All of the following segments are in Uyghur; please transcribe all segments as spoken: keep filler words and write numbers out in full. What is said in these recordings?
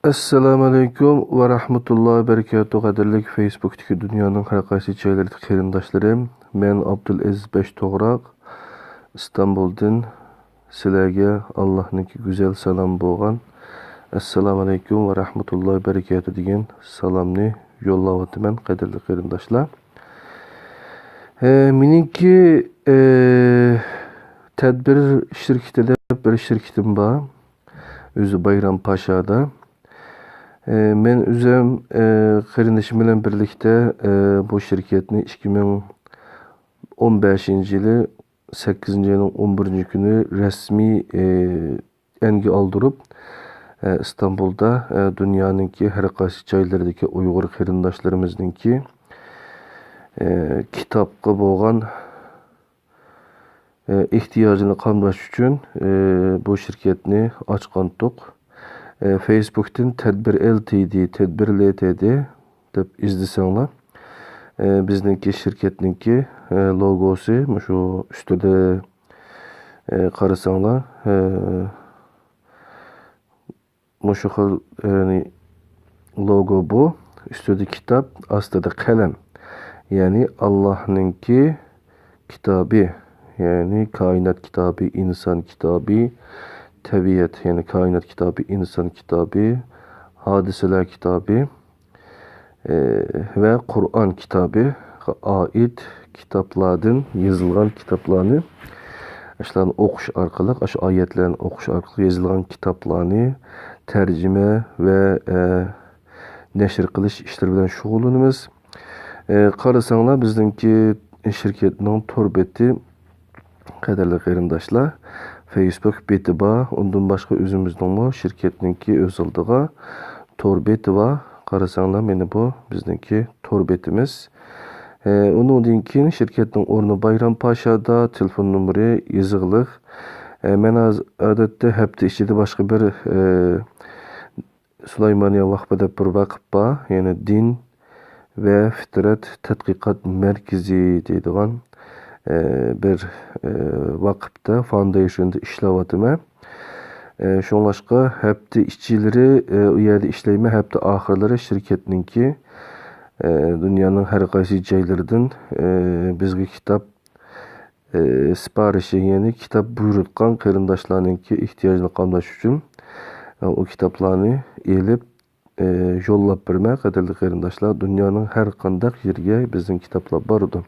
ئەسسالامۇئەلەيكۇم ۋە رەھمەتۇللاھى ۋە بەرىكاتۇھ. قەدىرلىك فېيسبۇكتىكى دۇنيانىڭ ھەر قايسى جايلىرىدىكى قېرىنداشلىرىم، مەن ئابدۇلئەزىز بەشتوغراق، ئىستانبۇلدىن سىلەرگە ئاللاھنىڭكى گۈزەل سالامى بولغان ئەسسالامۇئەلەيكۇم ۋە رەھمەتۇللاھى ۋە بەرىكاتۇھ دېگەن سالامنى يوللاۋاتىمەن، قەدىرلىك قېرىنداشلار. ئە، مېنىڭكى، ئە، تەدبىر شىركىتىدە بىر شىركىتىم بار. ئۆزى بايرامپاشادا. ئە، مەن ئۆزۈم، ئە، قېرىندىشىم بىلەن بىرلىكتە، ئە، بۇ شىركەتنى ئىككى مىڭ ئون بەشىنچى يىلى سەككىزىنچى ئاينىڭ ئون بىرىنچى كۈنى رەسمىي، ئە، ئەنگە ئالدۇرۇپ، ئە، ئىستانبۇلدا، ئە، دۇنيانىڭكى ھەر قايسى جايلىرىدىكى ئۇيغۇر قېرىنداشلىرىمىزنىڭكى، ئە، كىتابقا بولغان ئېھتىياجىنى قامداش ئۈچۈن، ئى، بۇ شىركەتنى ئاچقانتۇق. ئى، فېيسبۇكتىن تەدبىر ئېل تى دى، تەدبىر لى تې دې دەپ ئىزدىسەڭلار، ئى، بىزنىڭكى شىركەتنىڭكى، ئى، لوگوسى مۇشۇ ئۈستىدە، ئى، قارىساڭلار، ئى، مۇشۇ خىل، يەنى، لوگو بۇ. ئۈستىدە كىتاب، ئاستىدا قەلەم. يەنى ئاللاھنىڭكى كىتابى، يەنى كائىنات كىتابى، ئىنسان كىتابى، تەبىئەت، يەنى كائىنات كىتابى، ئىنسان كىتابى، ھادىسىلەر كىتابى، ئى، ۋە قۇرئان كىتابىغا ئائىت كىتابلاردىن يېزىلغان كىتابلارنى، ئاشۇلارنى ئوقۇش ئارقىلىق، ئاشۇ ئايەتلەرنى ئوقۇش ئارقىلىق يېزىلغان كىتابلارنى تەرجىمە ۋە، ئە، نەشر قىلىش ئىشلىرى بىلەن شۇغۇللىنىمىز. ئە، قارىساڭلار، بىزنىڭكى شىركەتنىڭ تور بېتى، قەدىرلىك قېرىنداشلار، فېيسبۇك بېتى بار. ئۇندىن باشقا ئۆزىمىزنىڭمۇ شىركەتنىڭكى ئۆز ئالدىغا تور بېتى بار. قارىساڭلار، مانا بۇ بىزنىڭكى تور بېتىمىز. ئە، ئۇنىڭدىن كېيىن شىركەتنىڭ ئورنى بايرامپاشادا، تېلېفون نومۇرى يېزىقلىق. ئە، مەن ھازىر ئادەتتە ھەپتە ئىچىدە باشقا بىر، ئە، سۇلايمانىيە ۋەقپى دەپ بىر ۋەقىپ بار، يەنى دىن ۋە فىترەت تەتقىقات مەركىزى دەيدىغان، ئە، بىر، ئە، ۋەقىپتە، فاوندېيشندا ئىشلەۋاتىمەن. ئە، شۇڭلاشقا ھەپتە ئىچىلىرى، ئە، ئۇ يەردە ئىشلەيمەن، ھەپتە ئاخىرلىرى شىركەتنىڭكى، ئە، دۇنيانىڭ ھەر قايسى جايلىرىدىن، ئە، بىزگە كىتاب ئى، سىپارىشى، يەنى كىتاب بۇيرۇتقان قېرىنداشلارنىڭكى ئېھتىياجىنى قامداش ئۈچۈن، ئى، ئۇ كىتابلارنى ئېلىپ، ئى، يوللاپ بېرىمەن، قەدىرلىك قېرىنداشلار. دۇنيانىڭ ھەر قانداق يېرىگە بىزنىڭ كىتابلار بارىدۇ.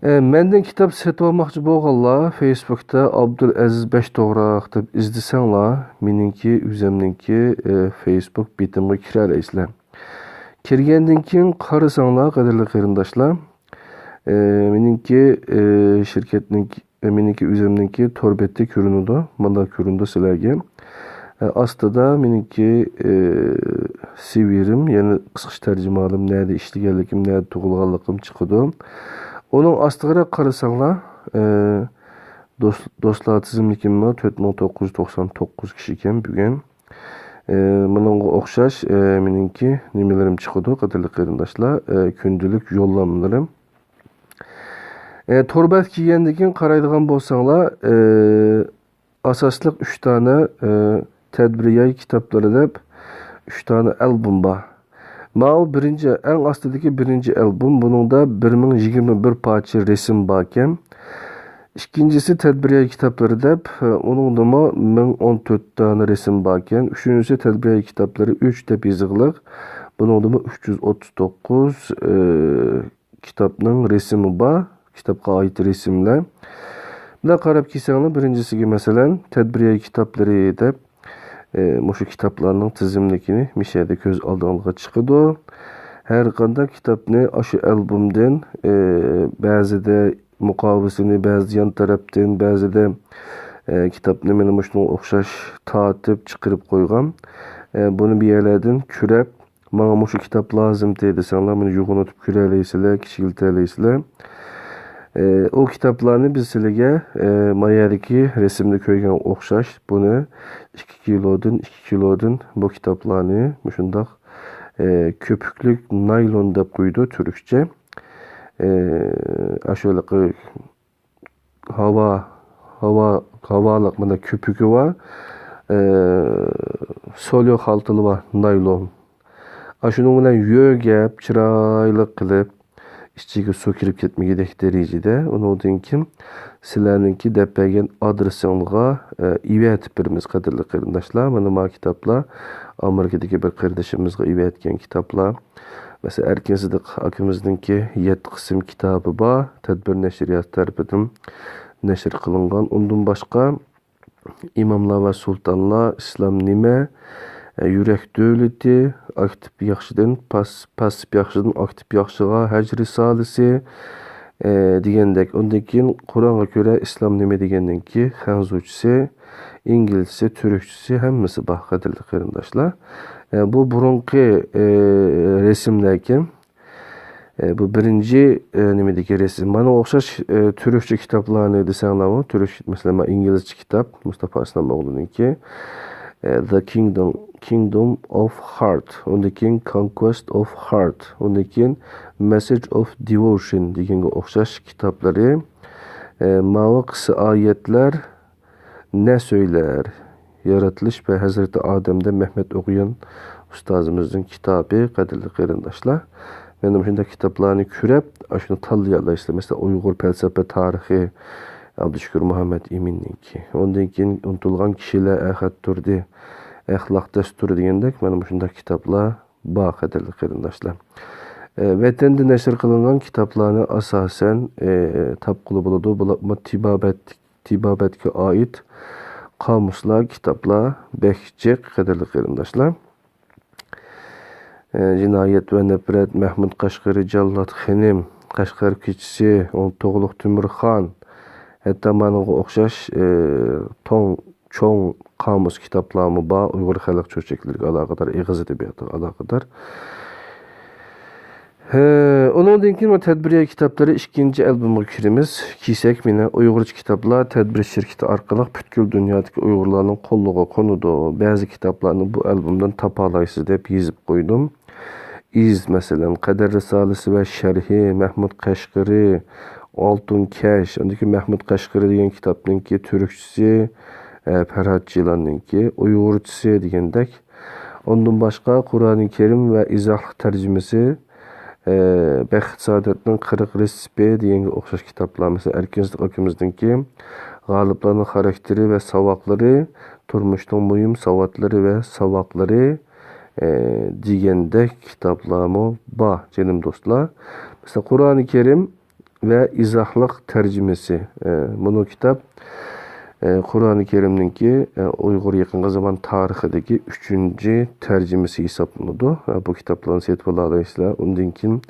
ئى، مەندىن كىتاب سېتىۋالماقچى بولغانلار فېيسبۇكتا ئابدۇلئەزىز بەشتوغراق دەپ ئىزدىسەڭلار، مېنىڭكى، ئۆزۈمنىڭكى، ئى، فېيسبۇك بېتىمغا كىرەلەيسىلەر. كىرگەندىن كېيىن قارىساڭلار، قەدىرلىك قېرىنداشلار، ئى، مېنىڭكى، ئى، شىركەتنىڭكى، ئى، مېنىڭكى ئۆزۈمنىڭكى تور بېتى كۆرۈنىدۇ. مۇنداق كۆرۈنىدۇ سىلەرگە. ئى، ئاستىدا مېنىڭكى، ئى، سىۋىرىم، يەنى قىسقىچە تەرجىمىھالىم، نەدە ئىشلىگەنلىكىم، نەدە تۇغۇلغانلىقىم چىقىدۇ. ئۇنىڭ ئاستىغىراق قارىساڭلار، ئى، دوست-، دوستلار تىزىملىكىم بار، تۆت مىڭ توققۇز يۈز توقسان توققۇز كىشى ئىكەن بۈگۈن. ئى، مۇنىڭغا ئوخشاش، ئى، مېنىڭكى نېمىلىرىم چىقىدۇ، قەدىرلىك قېرىنداشلار، ئى، كۈندىلىك يوللامىلىرىم. ئى، تور بەتكە كىرگەندىن كېيىن قارايدىغان بولساڭلار، ئى، ئاساسلىق ئۈچ دانە، ئى، تەدبىر ياي كىتابلىرى دەپ ئۈچ دانە ئالبوم بار. ماۋۇ بىرىنچى، ئەڭ ئاستىدىكى بىرىنچى ئالبوم، بۇنىڭدا بىر مىڭ يىگىرمە بىر پارچە رەسىم باركەن. ئىككىنچىسى تەدبىر ياي كىتابلىرى دەپ، ئۇنىڭدىمۇ مىڭ ئون تۆت دانە رەسىم باركەن. ئۈچىنچىسى تەدبىر ياي كىتابلىرى ئۈچ دەپ يېزىقلىق. بۇنىڭدىمۇ ئۈچ يۈز ئوتتۇز توققۇز، ئى، كىتابنىڭ رەسىمى بار. كىتابقا ئائىت رەسىملەر. بۇنداق قاراپ كەلسەڭلار، بىرىنچىسىگە، مەسىلەن، تەدبىر ياي كىتابلىرى دەپ، ئى، مۇشۇ كىتابلارنىڭ تىزىملىكىنى مۇشۇ يەردە كۆز ئالدىڭلارغا چىقىدۇ. ھەر قانداق كىتابنى ئاشۇ ئالبومدىن، ئى، بەزىدە مۇقاۋىسىنى، بەزىدە يان تەرەپتىن، بەزىدە، ئى، كىتابنى مانا مۇشۇنىڭغا ئوخشاش تارتىپ چىقىرىپ قويغان. ئى، بۇنى بۇ يەرلەردىن كۆرۈپ، ماڭا مۇشۇ كىتاب لازىمتى دېسەڭلار، مېنى يوغىنىتىپ كۆرەلەيسىلەر، كىچىكلىتەلەيسىلەر. ئى، ئۇ كىتابلارنى بىز سىلىگە، ئى، ما يەردىكى رەسىمدە كۆرگەنگە ئوخشاش، بۇنى ئىككى كىلودىن، ئىككى كىلودىن بۇ كىتابلارنى مۇشۇنداق، ئى، كۆپۈكلۈك نايلون دەپ قويىدۇ تۈركچە. ئى، ئاشۇ ھېلىقى ھاۋا، ھاۋا، ھاۋالىق مانا كۆپۈكى بار. ئە، سوليو خالتىلىۋا نايلون. ئاشۇنىڭ بىلەن يۆگەپ، چىرايلىق قىلىپ، ئىچىگە سۇ كىرىپ كەتمىگۈدەك دەرىجىدە. ئۇنىڭدىن كېيىن سىلەرنىڭكى دەپ بەرگەن ئادرېسىڭلارغا، ئە، ئېۋەتىپ بېرىمىز، قەدىرلىك قېرىنداشلار. مانا ما كىتابلار، ئامېرىكىدىكى بىر قېرىدىشىمىزغا ئېۋەتكەن كىتابلار. مەسىلەن، ئەركىن سىدىق ئاكىمىزنىڭكى يەتتە قىسىم كىتابى بار، تەدبىر نەشرىياتى تەرىپىدىن نەشر قىلىنغان. ئۇندىن باشقا، ئىماملار ۋە سۇلتانلار، ئىسلام نېمە، يۈرەك دۆلىتى، ئاكتىپ ياخشىدىن پاس-، پاسسىپ ياخشىدىن ئاكتىپ ياخشىغا، ھەج رىسالىسى، ئە، دېگەندەك. ئۇندىن كېيىن قۇرئانغا كۆرە ئىسلام نېمە دېگەندىن كېيىن خەنزۇچىسى، ئىنگلىزچىسى، تۈركچىسى ھەممىسى بار، قەدىرلىك قېرىنداشلار. ئە، بۇ بۇرۇنقى، ئە، رەسىملەركەن. ئە، بۇ بىرىنچى، ئە، نېمىدىكى رەسىم. مانا ئوخشاش، ئە، تۈركچە كىتابلارنى دېسەڭلارمۇ، تۈركچە، مەسىلەن، مانا ئىنگلىزچە كىتاب، مۇستافا ئىسلام ئوغلىنىڭكى، ئە، The Kingdom، Kingdom of Heart، ئۇندىن كېيىن Conquest of Heart، ئۇندىن كېيىن Message of Devotion دېگەنگە ئوخشاش كىتابلىرى. ئە، ماۋۇ قىسسە ئايەتلەر، نە سۆيلەر، يارىتىلىش ۋە ھەزرىتى ئادەمدە مەھمەت ئوغۇيان ئۇستازىمىزنىڭ كىتابى، قەدىرلىك قېرىنداشلار. مانا مۇشۇنداق كىتابلارنى كۆرۈپ، ئاشۇنى تاللىيالايسىلەر. مەسىلەن، ئۇيغۇر پەلسەپە تارىخى، ئابدۇشۈكۈر مۇھەممەت ئىمىننىڭكى. ئۇندىن كېيىن ئۇنتۇلغان كىشىلەر، ئەخەت تۇردى، ئەخلاق دەستۇرى دېگەندەك، مانا مۇشۇنداق كىتابلار بار، قەدىرلىك قېرىنداشلار. ئە، ۋەتەندە نەشر قىلىنغان كىتابلارنى ئاساسەن، ئە، تاپقىلى بولىدۇ. بۇلارمۇ تېبابەت تېبابەتكە ئائىت قامۇسلار، كىتابلار بەك جىق، قەدىرلىك قېرىنداشلار. ئە، جىنايەت ۋە نەپرەت، مەھمۇد قەشقىرى، جاللات خېنىم، قەشقەر كېچىسى، ئۇ تۇغلۇق تۆمۈرخان، ھەتتا مانىڭغا ئوخشاش، ئە، توڭ، چوڭ قامۇس كىتابلارمۇ بار، ئۇيغۇر خەلق چۆچەكلىرىگە ئالاقىدار، ئېغىز ئەدەبىياتىغا ئالاقىدار. ھە، ئۇنىڭدىن كېيىن بۇ تەدبىرىيە كىتابلىرى ئىككىنچى ئالبومغا كىرىمىز. كېسەك مېنى ئۇيغۇرچە كىتابلار تەدبىر شىركىتى ئارقىلىق پۈتكۈل دۇنيادىكى ئۇيغۇرلارنىڭ قولىغا قونىدۇ. بەزى كىتابلارنى بۇ ئالبومدىن تاپالايسىز دەپ يېزىپ قويدۇم. ئىز، مەسىلەن، قەدىر رىسالىسى ۋە شەرھى، مەھمۇد قەشقىرى، ئالتۇن كەش، ئاندىن كېيىن مەھمۇد قەشقىرى دېگەن كىتابنىڭكى تۈركچىسى، ئە، پەرھات جىلاننىڭكى ئۇيغۇرچىسى دېگەندەك. ئۇندىن باشقا، قۇرئانى كەرىم ۋە ئىزاھلىق تەرجىمىسى، ئە، بەخت سائادەتنىڭ قىرىق رېتسېپى دېگەنگە ئوخشاش كىتابلار، مەسىلەن، ئەركىن سىدىق ئاكىمىزنىڭكى غالىپلارنىڭ خاراكتېرى ۋە ساۋاقلىرى، تۇرمۇشنىڭ مۇھىم ساۋاتلىرى ۋە ساۋاقلىرى، ئە، دېگەندەك كىتابلارمۇ بار، جېنىم دوستلار. مەسىلەن، قۇرئانى كەرىم ۋە ئىزاھلىق تەرجىمىسى. ئە، مۇنۇ كىتاب، ئە، قۇرئانى كەرىمنىڭكى، ئە، ئۇيغۇر يېقىنقى زامان تارىخىدىكى ئۈچىنچى تەرجىمىسى ھېسابلىنىدۇ. ئە، بۇ كىتابلارنى سېتىۋالالايسىلەر. ئۇندىن كېيىن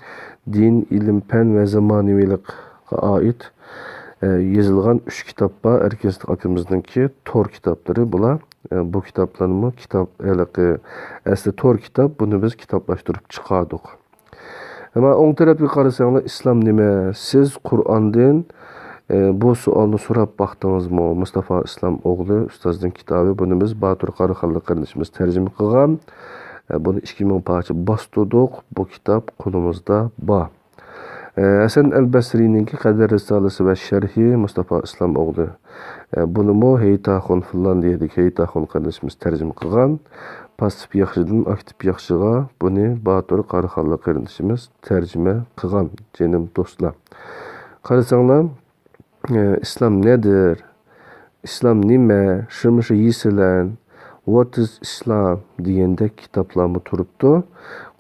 دىن، ئىلىم، پەن ۋە زامانىۋىلىققا ئائىت، ئە، يېزىلغان ئۈچ كىتاب بار. ئەركىن سىدىق ئاكىمىزنىڭكى تور كىتابلىرى بۇلار. ئە، بۇ كىتابلارمۇ كىتاب، ھېلىقى ئەسلى تور كىتاب، بۇنى بىز كىتابلاشتۇرۇپ چىقاردۇق. ئەمما ئوڭ تەرەپكە قارىساڭلار، ئىسلام نېمە؟ سىز قۇرئاندىن، ئە، بۇ سوئالنى سوراپ باقتىڭىزمۇ؟ مۇستافا ئىسلام ئوغلى ئۇستازنىڭ كىتابى، بۇنى بىز باتۇر قاراخانلىق قېرىندىشىمىز تەرجىمە قىلغان. ئە، بۇنى ئىككى مىڭ پارچە باستۇردۇق. بۇ كىتاب قولىمىزدا بار. ئە، ھەسەن ئەل بەسرىنىڭكى قەدىر رىسالىسى ۋە شەرھى مۇستافا ئىسلام ئوغلى. ئە، بۇنىمۇ ھېيتاخۇن، فىنلاندىيەدىكى ھېيتاخۇن قېرىندىشىمىز تەرجىمە قىلغان. پاسسىپ ياخشىدىن ئاكتىپ ياخشىغا، بۇنى باتۇر قاراخانلىق قېرىندىشىمىز تەرجىمە قىلغان، جېنىم دوستلار. قارىساڭلار، ئە، ئىسلام نەدىر؟ ئىسلام نېمە؟ 什么是伊斯兰؟ What is Islam؟ دېگەندەك كىتابلارمۇ تۇرۇپتۇ.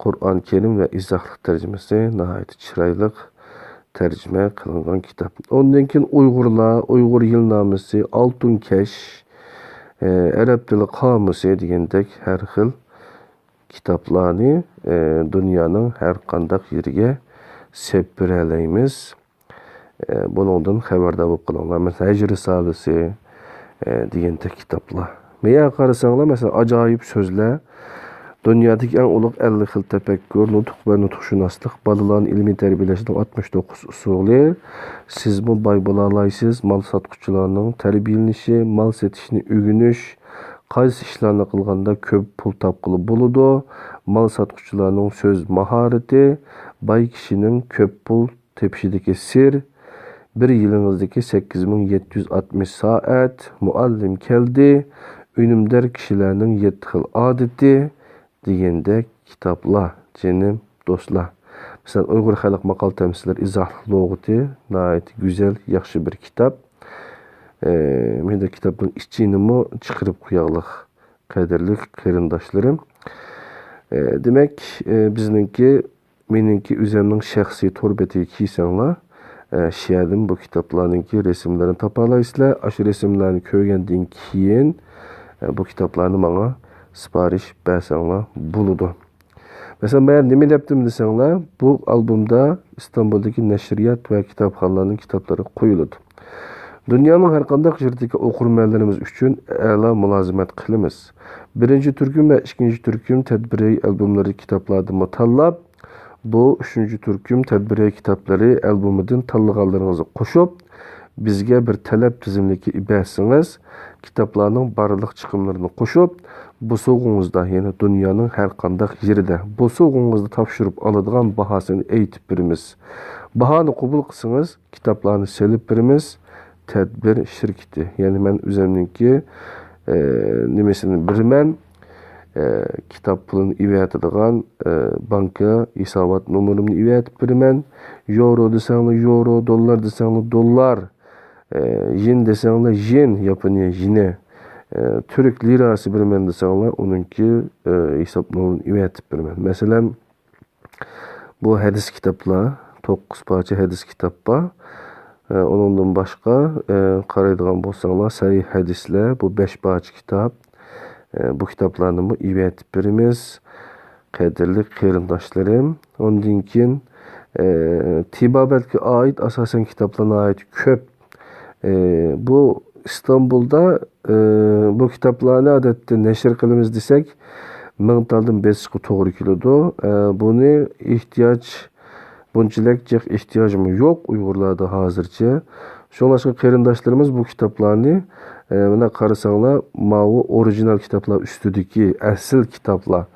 قۇرئان كەرىم ۋە ئىزاھلىق تەرجىمىسى ناھايىتى چىرايلىق تەرجىمە قىلىنغان كىتاب. ئۇندىن كېيىن ئۇيغۇرلار، ئۇيغۇر يىلنامىسى، ئالتۇن كەش، ئە، ئەرەب تىلى قامۇسى دېگەندەك ھەر خىل كىتابلارنى، ئە، دۇنيانىڭ ھەر قانداق يېرىگە سېلىپ بېرەلەيمىز. ئە، بۇنىڭدىن خەۋەردار بولۇپ قېلىڭلار. مەسىلەن، ھەج رىسالىسى، ئە، دېگەندەك كىتابلار. مەيەگە قارىساڭلار، مەسىلەن، ئاجايىپ سۆزلەر، دۇنيادىكى ئەڭ ئۇلۇغ ئەللىك خىل تەپەككۇر، نۇتۇق ۋە نۇتۇق شۇناسلىق، بالىلارنى ئىلمىي تەربىيەلەشنىڭ ئاتمىش توققۇز ئۇسۇلى، سىزمۇ باي بولالايسىز، مال ساتقۇچىلارنىڭ تەربىيەلىنىشى، مال سېتىشنى ئۆگىنىش، قايسى ئىشلارنى قىلغاندا كۆپ پۇل تاپقىلى بولىدۇ، مال ساتقۇچىلارنىڭ سۆز ماھارىتى، باي كىشىنىڭ كۆپ پۇل تېپىشىدىكى سىر، بىر يىلىڭىزدىكى سەككىز مىڭ يەتتە يۈز ئاتمىش سائەت، مۇئەللىم كەلدى، ئۈنۈمدار كىشىلەرنىڭ يەتتە خىل ئادىتى دېگەندەك كىتابلار، جېنىم دوستلار. مەسىلەن، ئۇيغۇر خەلق ماقال تەمسىللىرى ئىزاھلىق لۇغىتى ناھايىتى گۈزەل، ياخشى بىر كىتاب. ئە، مەن كىتابنىڭ ئىچىنىمۇ چىقىرىپ قويايلى، قەدىرلىك قېرىنداشلىرىم. ئە، دېمەك، ئە، بىزنىڭكى، مېنىڭكى ئۆزۈمنىڭ شەخسىي تور بېتىگە كىرسەڭلار، ئە، شۇ يەردىن بۇ كىتابلارنىڭكى رەسىملىرىنى تاپالايسىلەر. ئاشۇ رەسىملەرنى كۆرگەندىن كېيىن، ئە، بۇ كىتابلارنى ماڭا سىپارىش بەرسەڭلار بولىدۇ. مەسىلەن، مەن نېمە دەپتىمەن دېسەڭلار، بۇ ئالبومدا ئىستانبۇلدىكى نەشرىيات ۋە كىتابخانىلارنىڭ كىتابلىرى قويۇلىدۇ. دۇنيانىڭ ھەر قانداق يېرىدىكى ئوقۇرمەنلىرىمىز ئۈچۈن ئەلا مۇلازىمەت قىلىمىز. بىرىنچى تۈركۈم ۋە ئىككىنچى تۈركۈم تەدبىرىي ئالبوملىرى كىتابلاردىنمۇ تاللاپ، بۇ ئۈچىنچى تۈركۈم تەدبىرىي كىتابلىرى ئالبومىدىن تاللىغانلىرىڭىزنى قوشۇپ، بىزگە بىر تەلەپ تىزىملىكى بەرسىڭىز، كىتابلارنىڭ بارلىق چىقىملىرىنى قوشۇپ، بوسۇغىڭىزدا، يەنى دۇنيانىڭ ھەر قانداق يېرىدە بوسۇغىڭىزدا تاپشۇرۇپ ئالىدىغان باھاسىنى ئېيتىپ بېرىمىز. باھانى قوبۇل قىلسىڭىز، كىتابلارنى سېلىپ بېرىمىز. تەدبىر شىركىتى، يەنى مەن ئۆزۈمنىڭكى، ئە، نېمىسىنى بېرىمەن، ئە، كىتاب پۇلىنى ئېۋەتىدىغان، ئە، بانكا ھېسابات نومۇرۇمنى ئېۋەتىپ بېرىمەن. يورو دېسەڭلار يورو، دوللار دېسەڭلار دوللار، ئە، يېن دېسەڭلار يېن، ياپونىيە يېنى، ئە، تۈرك لىراسى بېرىمەن دېسەڭلار، ئۇنىڭكى، ئە، ھېساب نومۇرىنى ئېۋەتىپ بېرىمەن. مەسىلەن، بۇ ھەدىس كىتابلار، توققۇز پارچە ھەدىس كىتاب بار. ئە، ئۇنىڭدىن باشقا، ئە، قارايدىغان بولساڭلار، سەھىھ ھەدىسلەر، بۇ بەش پارچە كىتاب. ئە، بۇ كىتابلارنىمۇ ئېۋەتىپ بېرىمىز، قەدىرلىك قېرىنداشلىرىم. ئۇندىن كېيىن، ئە، تېبابەتكە ئائىت ئاساسەن كىتابلار ناھايىتى كۆپ. ئى، بۇ ئىستانبۇلدا، ئى، بۇ كىتابلارنى ئادەتتە نەشر قىلىمىز دېسەك، مىڭ تالدىن بېسىشقا توغرا كېلىدۇ. ئى، بۇنى ئېھتىياج، بۇنچىلىك جىق ئېھتىياجمۇ يوق ئۇيغۇرلاردا ھازىرچە. شۇڭلاشقا قېرىنداشلىرىمىز بۇ كىتابلارنى، ئى، مانا قارىساڭلار، ماۋۇ ئورىگىنال كىتابلار ئۈستىدىكى ئەسلى كىتابلار.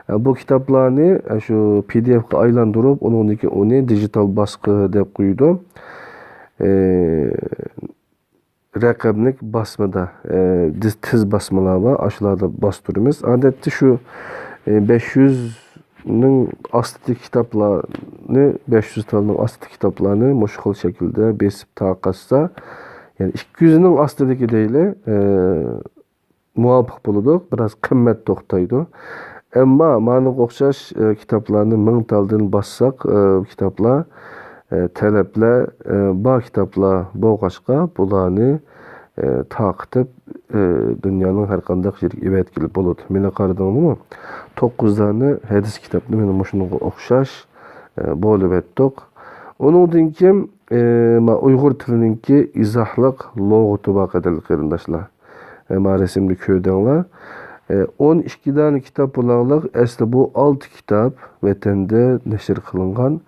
ئى، بۇ كىتابلارنى، ئى، شۇ پى دى ئېفقا ئايلاندۇرۇپ، ئۇنىڭدىن كېيىن ئۇنى دىجىتال باسقا دەپ قويىدۇ. ئى، رەقەملىك باسمىدا، ئى، دىز-، تىز باسمىلار بار، ئاشۇلاردا باستۇرىمىز. ئادەتتە شۇ، ئى، بەش يۈزنىڭ ئاستىدىكى كىتابلارنى، بەش يۈز تالنىڭ ئاستىدىكى كىتابلارنى مۇشۇ خىل شەكىلدە بېسىپ تارقاتسا، يەنى ئىككى يۈزنىڭ ئاستىدىكى دەيلى، ئى، مۇۋاپىق بولىدۇ، بىراز قىممەت توختايدۇ. ئەمما مانىڭغا ئوخشاش، ئى، كىتابلارنى مىڭ تالدىن باسساق، ئى، كىتابلار، ئى، تەلەپلەر، ئى، بار كىتابلار بولغاچقا، بۇلارنى، ئى، تارقىتىپ، ئى، دۇنيانىڭ ھەر قانداق يېرىگە ئېۋەتكىلى بولىدۇ. مېنى قارىدىڭلىمۇ؟ توققۇز دانە ھەدىس كىتابنى مانا مۇشۇنىڭغا ئوخشاش، ئى، بولۇۋەتتۇق. ئۇنىڭدىن كېيىن، ئى، ما ئۇيغۇر تىلىنىڭكى ئىزاھلىق لۇغىتى بار، قەدىرلىك قېرىنداشلار. ئە، ما رەسىمدە كۆردۈڭلار. ئە، ئون ئىككى دانە كىتاب بولارلىق، ئەسلى بۇ ئالتە كىتاب ۋەتەندە نەشر قىلىنغان.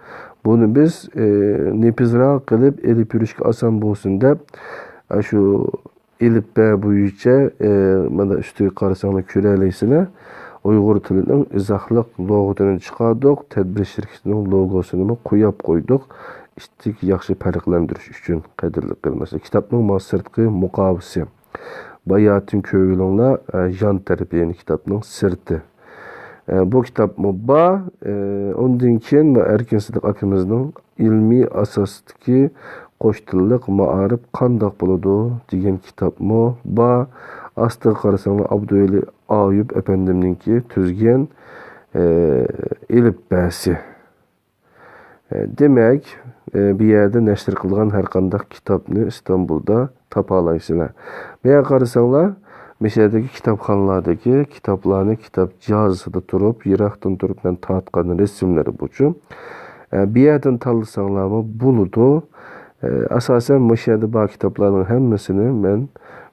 بۇنى بىز، ئە، نېپىزراق قىلىپ ئېلىپ يۈرۈشكە ئاسان بولسۇن دەپ، ئە، شۇ ئېلىپبە بويىچە، ئە، مانا ئۈستىگە قارىساڭلار كۆرەلەيسىلەر. ئۇيغۇر تىلىنىڭ ئىزاھلىق لۇغىتىنى چىقاردۇق، تەدبىر شىركىتىنىڭ لوگوسىنىمۇ قوياپ قويدۇق. ئىتتىك ياخشى پەرقلەندۈرۈش ئۈچۈن، قەدىرلىك قېرىنداشلار. كىتابنىڭ ما سىرتقى مۇقاۋىسى. باياتىن كۆرۈۋېلىڭلار، ئە، يان تەرىپى، يەنى كىتابنىڭ سىرتى. ئە، بۇ كىتابمۇ بار. ئە، ئۇندىن كېيىن مۇ-، ئەركىن سىدىق ئاكىمىزنىڭ ئىلمىي ئاساستىكى قوش تىللىق مائارىپ قانداق بولىدۇ دېگەن كىتابمۇ بار. ئاستىغا قارىساڭلار، ئابدۇۋەلى ئايۇپ ئەپەندىمنىڭكى تۈزگەن، ئە، ئېلىپبەسى. ئە، دېمەك، ئە، بۇ يەردە نەشر قىلغان ھەر قانداق كىتابنى ئىستانبۇلدا تاپالايسىلەر. بۇ يەرگە قارىساڭلار، مۇشۇ يەردىكى كىتابخانىلاردىكى كىتابلارنى كىتاب جازىسىدا تۇرۇپ، يىراقتىن تۇرۇپ مەن تارتقان رەسىملىرى بۇچۇ. ئە، بۇ يەردىن تاللىساڭلارمۇ بولىدۇ. ئە، ئاساسەن مۇشۇ يەردە بار كىتابلارنىڭ ھەممىسىنى مەن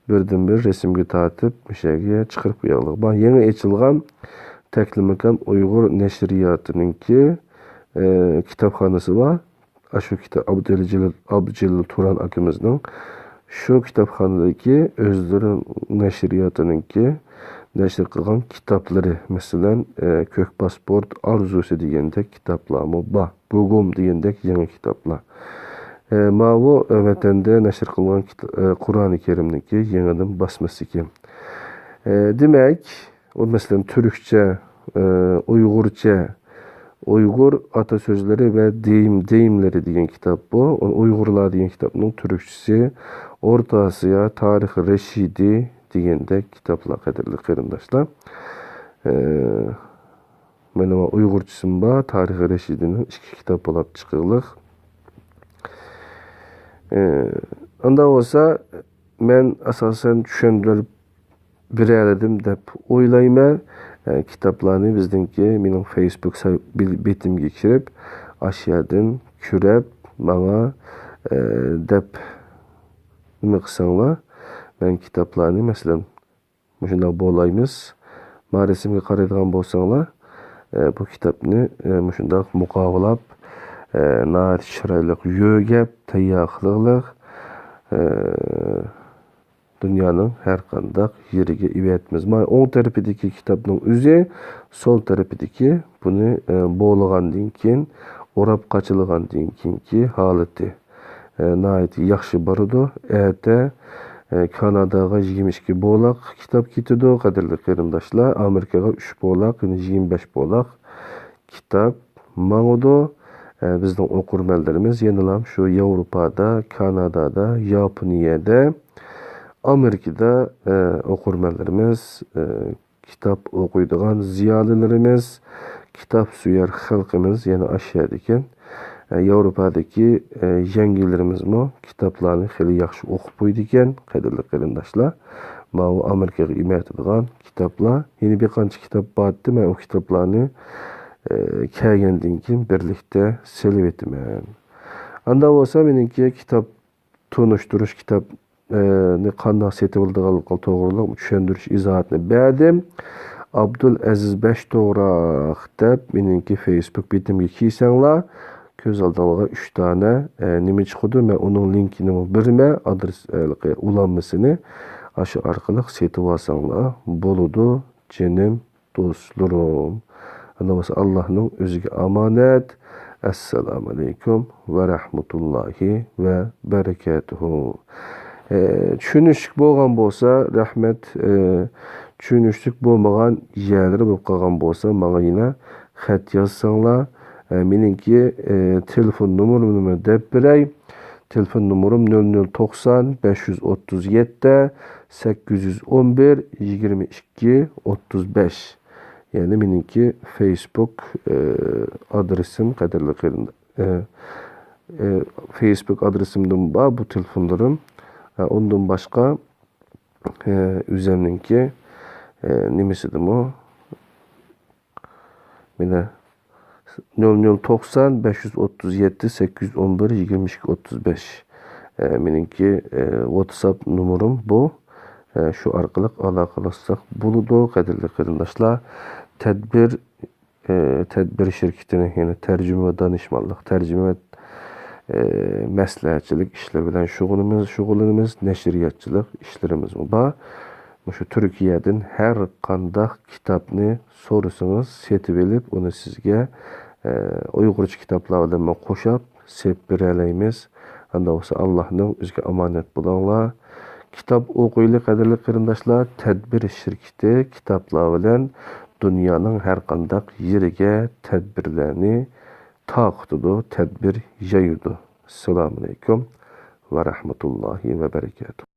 بىردىنبىر رەسىمگە تارتىپ، مۇشۇ يەرگە چىقىرىپ قويايلى. بار يېڭى ئېچىلغان تەكلىماكان ئۇيغۇر نەشرىياتىنىڭكى ئى، كىتابخانىسى بار. ئاشۇ كىتا-، ئابدۇجېلىل، ئابدۇجېلىل تۇران ئاكىمىزنىڭ شۇ كىتابخانىدىكى ئۆزلىرى نەشرىياتىنىڭكى نەشر قىلغان كىتابلىرى، مەسىلەن، ئى، كۆك پاسپورت ئارزۇسى دېگەندەك كىتابلارمۇ بار. بۇگۇم دېگەندەك يېڭى كىتابلار. ئى، ماۋۇ، ئى، ۋەتەندە نەشر قىلغان كىت-، ئى، قۇرئانى كەرىمنىڭكى يېڭىدىن باسمىسى ئىكەن. ئە، دېمەك، ئۇ، مەسىلەن، تۈركچە، ئە، ئۇيغۇرچە، ئۇيغۇر ئاتا سۆزلىرى ۋە دېيىم، دېيىملىرى دېگەن كىتاب بۇ. ئۇيغۇرلار دېگەن كىتابنىڭ تۈركچىسى، ئورتا ئاسىيا تارىخ رەشىدى دېگەندەك كىتابلار، قەدىرلىك قېرىنداشلار. ئە، مانا ئۇيغۇرچىسىمۇ بار، تارىخ رەشىدىنىڭ ئىككى كىتاب بولاپ چىقىقلىق. ئە، ئاندا بولسا، مەن ئاساسەن چۈشەندۈرۈپ بېرەلىدىم دەپ ئويلايمەن. ئە، كىتابلارنى بىزنىڭكى، مېنىڭ فېيسبۇك ساي-، بې-، بېتىمگە كىرىپ، ئاشۇ يەردىن كۆرۈپ، ماڭا، ئە، دەپ نېمە قىلساڭلار، مەن كىتابلارنى، مەسىلەن، مۇشۇنداق بولايمىز. ما رەسىمگە قارايدىغان بولساڭلار، ئە، بۇ كىتابنى، ئە، مۇشۇنداق مۇقاۋىلاپ، ئە، ناھايىتى چىرايلىق يۆگەپ تەييار قىلىقلىق، ئە، دۇنيانىڭ ھەر قانداق يېرىگە ئېۋەتىمىز. مانا ئوڭ تەرىپىدىكى كىتابنىڭ ئۆزى، سول تەرىپىدىكى بۇنى، ئە، بولىغاندىن كېيىن، ئوراپ قاچىلىغاندىن كېيىنكى ھالىتى. ئە، ناھايىتى ياخشى بارىدۇ. ئەتە، ئە، كاناداغا يىگىرمە ئىككى بولاق كىتاب كېتىدۇ، قەدىرلىك قېرىنداشلار. ئامېرىكىغا ئۈچ بولاق، يەنى يىگىرمە بەش بولاق كىتاب ماڭىدۇ. ئە، بىزنىڭ ئوقۇرمەنلىرىمىز يەنىلا شۇ ياۋروپادا، كانادادا، ياپونىيەدە، ئامېرىكىدا، ئە، ئوقۇرمەنلىرىمىز، ئە، كىتاب ئوقۇيدىغان زىيالىيلىرىمىز، كىتاب سۆيەر خەلقىمىز يەنە ئاشۇ يەردىكەن. ئە، ياۋروپادىكى، ئە، يەڭگىلىرىمىزمۇ كىتابلارنى خېلى ياخشى ئوقۇپ قويىدىكەن، قەدىرلىك قېرىنداشلار. ماۋۇ ئامېرىكىغا ئېمەتىدىغان كىتابلار. يەنە بىر قانچە كىتاب بارتتى، مەن ئۇ كىتابلارنى، ئە، كەلگەندىن كېيىن بىرلىكتە سېلىۋېتىمەن. ئاندا بولسا مېنىڭكى كىتاب تونۇشتۇرۇش كىتاب، ئى، نى قانداق سېتىۋالىدىغانلىقى توغرۇلۇق چۈشەندۈرۈش ئىزاھاتىنى بەردىم. ئابدۇل ئەزىز بەش توغراق دەپ مېنىڭكى فېيسبۇك بېتىمگە كىرسەڭلار، كۆز ئالدىڭلارغا ئۈچ دانە، ئى، نېمە چىقىدۇ. مەن ئۇنىڭ لىنكىنىمۇ بېرىمەن، ئادرېس، ھېلىقى ئۇلانمىسىنى ئاشۇ ئارقىلىق سېتىۋالساڭلار بولىدۇ، جېنىم دوستلىرىم. ئەنە بولسا ئاللاھنىڭ ئۆزىگە ئامانەت. ئەسسالامۇ ئەلەيكۇم ۋە رەھمەتۇللاھى ۋە بەرىكاتۇھۇ. ئە، چۈشىنىشلىك بولغان بولسا، رەھمەت. ئە، چۈشىنىشلىك بولمىغان يەرلىرى بولۇپ قالغان بولسا، ماڭا يەنە خەت يازساڭلار. ئە، مېنىڭكى، ئە، تېلېفون نومۇرۇمنى دەپ بېرەي. تېلېفون نومۇرۇم نۆل نۆل توقسان، بەش يۈز ئوتتۇز يەتتە، سەككىز يۈز ئون بىر، يىگىرمە ئىككى، ئوتتۇز بەش. يەنى مېنىڭكى فېيسبۇك، ئى، ئادرېسىم، قەدىرلىك قېرىنداش. ئى، ئى، فېيسبۇك ئادرېسىمدىن بار بۇ تېلېفونلىرىم. ئە، ئۇندىن باشقا، ئى، ئۆزەمنىڭكى، ئى، نېمىسىدىمۇ؟ مانا نۆل نۆل توقسان، بەش يۈز ئوتتۇز يەتتە، سەككىز يۈز ئون بىر، يىگىرمە ئىككى، ئوتتۇز بەش. ئە، مېنىڭكى، ئە، ۋاتساپ نومۇرۇم بۇ. ئە، شۇ ئارقىلىق ئالاقىلەشسەك بولىدۇ، قەدىرلىك قېرىنداشلار. تەدبىر، ئە، تەدبىر شىركىتىنىڭ يەنە تەرجىمە ۋە دانىشمەنلىك، تەرجىمە ۋە، ئە، مەسلىھەتچىلىك ئىشلىرى بىلەن شۇغۇللىنىمىز، شۇغۇللىنىمىز، نەشرىياتچىلىق ئىشلىرىمىزمۇ بار. مۇشۇ تۈركىيەدىن ھەر قانداق كىتابنى سورىسىڭىز، سېتىۋېلىپ، ئۇنى سىزگە، ئە، ئۇيغۇرچە كىتابلار بىلەن قوشاپ سېلىپ بېرەلەيمىز. ئاندا بولسا ئاللاھنىڭ ئۆزىگە ئامانەت بولۇڭلار. كىتاب ئوقۇيلى، قەدىرلىك قېرىنداشلار. تەدبىر شىركىتى كىتابلار بىلەن دۇنيانىڭ ھەر قانداق يېرىگە تەدبىرلەرنى تارقىتىدۇ، تەدبىر يايىدۇ. ئەسسالامۇ ئەلەيكۇم ۋە رەھمەتۇللاھى ۋە بەرىكاتۇھ.